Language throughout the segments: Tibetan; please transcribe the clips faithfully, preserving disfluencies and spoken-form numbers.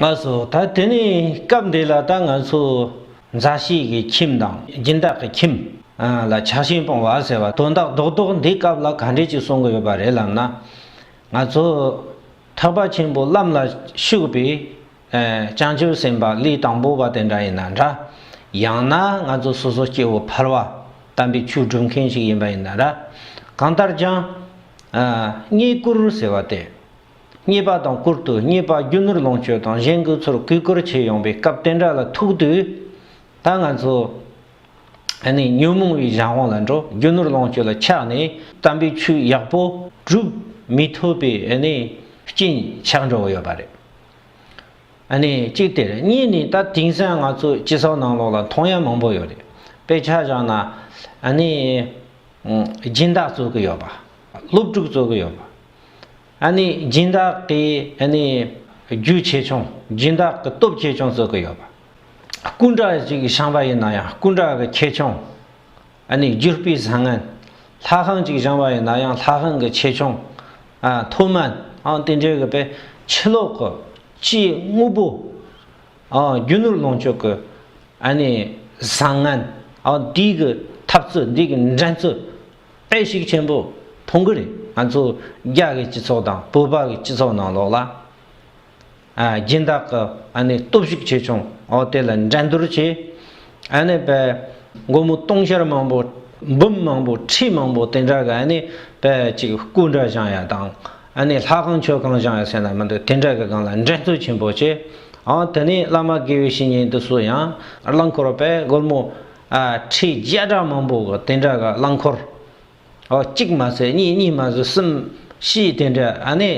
ལགས་སོ། ད་དེ་ནས་སྐབས་འདི་ལ་ད་ང་ཚོ་མཛའ་བཤེས་ཀྱི་ཁྱིམ་དང་སྦྱིན་བདག་གི་ཁྱིམ་ལ་ཆགས་ཞེན་སྤོང་བ་ཟེར་བ་དོན་དག་རྡོག་རྡོག་འདི་སྐབས་ལ་ག་འདྲས་ཅིག་གསུང་གི་ཡོད་པ་རེད་ལབ་ན། ང་ཚོ་ཐེག་པ་ཆེན་པོའི་ལམ་ལ་ཞུགས་པའི་ཨ་བྱང་ཆུབ་སེམས་དཔའ་ལས་དང་པོ་པ་དེ་འདྲ་ཡིན་ན་འདྲ། ཡང་ན་ང་ཚོ་སོ་སོ་སྐྱེ་བོ་ཕལ་བ་དམ་པའི་ཆོས་སྒྲུབ་མཁན་ཞིག་ཡིན་པ་ཡིན་ན་འདྲ། གང་ལྟར་ཀྱང་ཨ་རྙེད་བཀུར་ཟེར་བ་དེ། རྙེད་པ་དང་བཀུར་སྟི། རྙེད་པ་རྒྱུ་ནོར་ལོངས་སྤྱོད་དང་གཞན་གྱིས་ཚུར་གུས་བཀུར་བྱེད་ཡོང་བའི་སྐབས་དེ་འདྲ་ལ་ཐུག་དུས། ད་ང་ཚོ་ཨ་ནི་ཉོན་མོངས་པའི་གཞན་དབང་ལ་འགྲོ། རྒྱུ་ནོར་ལོངས་སྤྱོད་ལ་ཆགས་ནས་དམ་པའི་ཆོས་ཡག་པོ་སྒྲུབ་མི་ཐུབ་པའི་ཨ་ནི་རྐྱེན་ཆགས་འགྲོ་གི་ཡོད་པ་རེད། ཨ་ནི་གཅིག་དེ་རེད། གཉིས་ནི་ད་དེང་སང་ང་ཚོ་སྤྱི་ཚོགས་ནང་ལོགས་ལ་མཐོང་ཡ་མང་པོ་ཡོད་རེད། དཔེ་ཆ་བཞག་ན་ཨ་ནི་སྦྱིན་བདག་བཙལ་གི་ཡོད་པ། སློབ་ཕྲུག་བཙལ་གི་ཡོད་པ། ཨ་ནི་སྦྱིན་བདག་གི་ཨ་ནི་རྒྱུ་ཆེ་ཆུང་། སྦྱིན་བདག་གི་སྟོབས་ཆེ་ཆུང་བཙལ་གི་ཡོད་པ། སྐུ་འདྲ་ཅིག་བཞེངས་པ་ཡིན་ན་ཡང་སྐུ་འདྲ་གི་ཆེ་ཆུང་། ཨ་ནི་བརྒྱུད་པའི་བཟང་ངན། ལྷ་ཁང་ཅིག་བཞེངས་པ་ཡིན་ན་ཡང་ལྷ་ཁང་གི་ཆེ་ཆུང་། ཨ་མཐོ་དམན། ཨང་དེ་འདྲའི་གི་དཔེ་ཕྱི་ལོགས་གི་ཕྱིའི་དངོས་པོ། ཨ་རྒྱུ་ནོར་ལོངས་སྤྱོད་ཀྱི་ཨ་ནི་བཟང་ངན། ཨ་འདི་གི་འཐབ་རྩོད། འདི་གི་འགྲན་རྩོད་དཔེ་ཞིག་ཆེན་པོ་མཐོང་གི་རེད། ང་ཚོ་རྒྱ་གི་སྤྱི་ཚོགས་དང་བོད་པ་གི་སྤྱི་ཚོགས་ནང་ལོགས་ལ། ཨ་སྦྱིན་བདག་གི་ཨ་ནི་སྟོབས་ཤུགས་ཆེ་ཆུང་འོ་དེ་ལ་འགྲན་བསྡུར་བྱས། ཨ་ནི་དཔེ་སྒོར་མོ་སྟོང་ཤར་མང་པོ། འབུམ་མང་པོ། ཁྲི་མང་པོ་དེ་འདྲ་གི་ཨ་ནི་དཔེ་ཅིག་སྐུ་འདྲ་བཞེངས་ཡ་དང་། ཨ་ནི་ལྷ་ཁང་མཆོད་ཁང་བཞེངས་ཡ་ཟེར་ན་མི་འདུག་དེ་འདྲ་གི་སྒང་ལ་འགྲན་རྩོད་ཆེན་པོ་བྱས། ཨ་དེ་ནས་བླ་མ་དགེ་བའི་བཤེས་གཉེན་དེ་ཚོ་ཡང་རླངས་འཁོར་དཔེ་སྒོར་མོ་ཨ་ཁྲི་བརྒྱ་ཕྲག་མང་པོ་གི་དེ་འདྲ་གི་རླངས་འཁོར། ཨོ་གཅིག་མ་ཟད་གཉིས། གཉིས་མ་ཟད་གསུམ། བཞི། དེ་འདྲ་ཨ་ནི་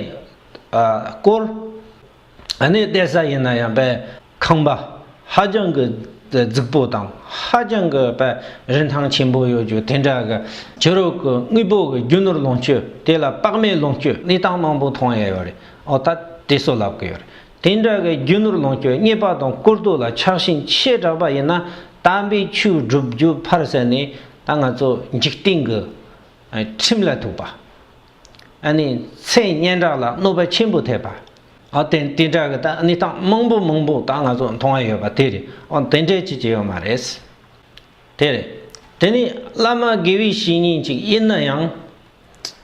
ཨ་བསྐོར། ཨ་ནི་བསྡད་ས་ཡིན་ན་ཡང་དཔེ་ཁང་པ་ཧ་ཅང་གི་རྫིག་པོ་དང་། ཧ་ཅང་གི་དཔེ་རིན་ཐང་ཆེན་པོ་ཡོད་རྒྱུ་དེ་འདྲ་གི་ཕྱི་རོལ་གྱི་དངོས་པོ་གི་རྒྱུ་ནོར་ལོངས་སྤྱོད་དེ་ལ་དཔག་མེད་ལོངས་སྤྱོད་གནས་སྟངས་མང་པོ་མཐོང་ཡ་ཡོད་རེད། ཨོ་ད་དེ་ཚོ་ལབ་གི་ཡོད་རེད། དེ་འདྲ་གི་རྒྱུ་ནོར་ལོངས་སྤྱོད་རྙེད་པ་དང་བཀུར་སྟི་ལ་ཆགས་ཞེན་ཆེ་དྲགས་པ་ཡིན་ན། དམ་པའི་ཆོས་སྒྲུབ་རྒྱུ་ཕར་ཟད་ནས་ད་ང་ཚོ་འཇིག་རྟེན་གྱི་ཁྲིམས་ལ་ཐུག་པ། ཨ་ནི་མཚན་སྙན་གྲགས་ལ་གནོད་པ་ཆེན་པོ་ཐེབས་པ། ཨ་དེ་དེ་འདྲ་གི་ད་གནས་སྟངས་མང་པོ་མང་པོ་ད་ང་ཚོ་མཐོང་ཡ་ཡོད་པ་དེ་རེད། ཨ་དེ་འདྲ་ཅིག་ཅིག་ཡོད་མ་རེད། དེ་རེད། དེ་ནི་བླ་མ་དགེ་བའི་བཤེས་གཉེན་ཅིག་ཡིན་ན་ཡང་།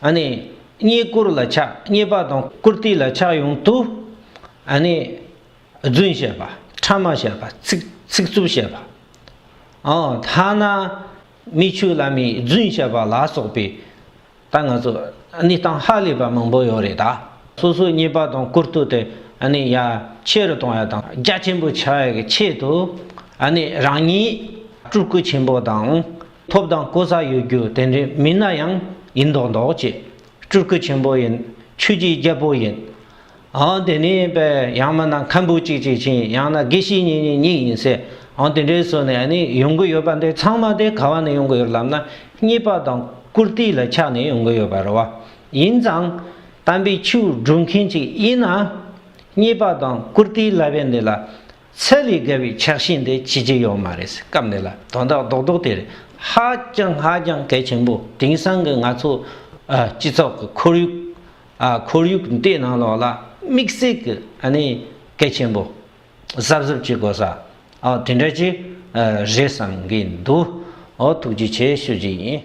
ཨ་ནི་རྙེད་བཀུར་ལ་ཆགས། རྙེད་པ་དང་བཀུར་སྟི་ལ་ཆགས་ཡོང་དུས། ཨ་ནི་རྫུན་བཤད་པ། ཕྲ་མ་བཤད་པ། ཚིག་ཚིག་རྩུབ་བཤད་པ། ཨང་ཐ་ན་མི་ཆོས་བླ་མའི་རྫུན་བཤད་པ་ལ་སོགས་པའི་ད་ང་ཚོ་གནས་སྟངས་ཧ་ལས་པ་མང་པོ་ཡོད་རེད་ད། སོ་སོའི་རྙེད་པ་དང་བཀུར་སྟི་དེ་ཨ་ནི་ཡར་ཆེ་རུ་གཏོང་ཡ་དང་རྒྱ་ཆེན་པོ་ཆགས་ཡ་གི་ཆེད་དུ། ཨ་ནི་རང་ཉིད་སྤྲུལ་སྐུ་ཆེན་པོ་དང་ཐོབ་དང་གོ་ས་ཡོད་རྒྱུ་དེ་འདྲའི་མིན་ན་ཡང་ཡིན་མདོག་མདོག་བྱས། སྤྲུལ་སྐུ་ཆེན་པོ་ཡིན། ཆོས་ཀྱི་རྒྱལ་པོ་ཡིན། ཨང་དེ་ནས་པས་ཡང་མིན་ན་མཁན་པོ་གཅིག་གཅིག་ཕྱིན། ཡང་ན་དགེ་བཤེས་གཉེན་ཉིད་ཡིན་ཟེར། ཨང་དེ་འདྲའི་བཟོ་ནས་ཨ་ནི་ཡོང་གི་ཡོད་པ་འདི་ཚང་མ་དེ་ག་བ་ནས་ཡོང་གི་ཡོད་ལབ་ན། རྙེད་པ་དང་བཀུར་སྟི་ལ་ཆགས་ནས་ཡོང་གི་ཡོད་པ་རེད་བ། ཡིན་ཙང་དམ་པའི་ཆོས་སྒྲུབ་མཁན་ཅིག་ཡིན་ན། རྙེད་པ་དང་བཀུར་སྟི་ལབ་པའི་འདི་ལ། ཚད་ལས་བརྒལ་བའི་ཆགས་ཞེན་དེ་བྱེད་ཀྱི་ཡོད་མ་རེད། སྐབས་འདི་ལ་དོན་དག་རྡོག་རྡོག་དེ་རེད། ཧ་ཅང་ཧ་ཅང་གལ་ཆེན་པོ། དེང་སང་གི་ང་ཚོ་ཨ་སྤྱི་ཚོགས་ཀྱི་ཁོར་ཡུག་ཨ་ཁོར་ཡུག་འདི་ནང་ལོགས་ལ་དམིགས་བསལ་གྱི་ཨ་ནི་གལ་ཆེན་པོ་གཟབ་གཟབ་བྱེད་དགོས་ས་ཨ་དེ་འདྲ་ཅིག་ཨ་རེད་བསམ་གྱི་འདུག་ཨོ་ཐུགས་རྗེ་ཆེ་ཞུ་རྒྱུ་ཡིན།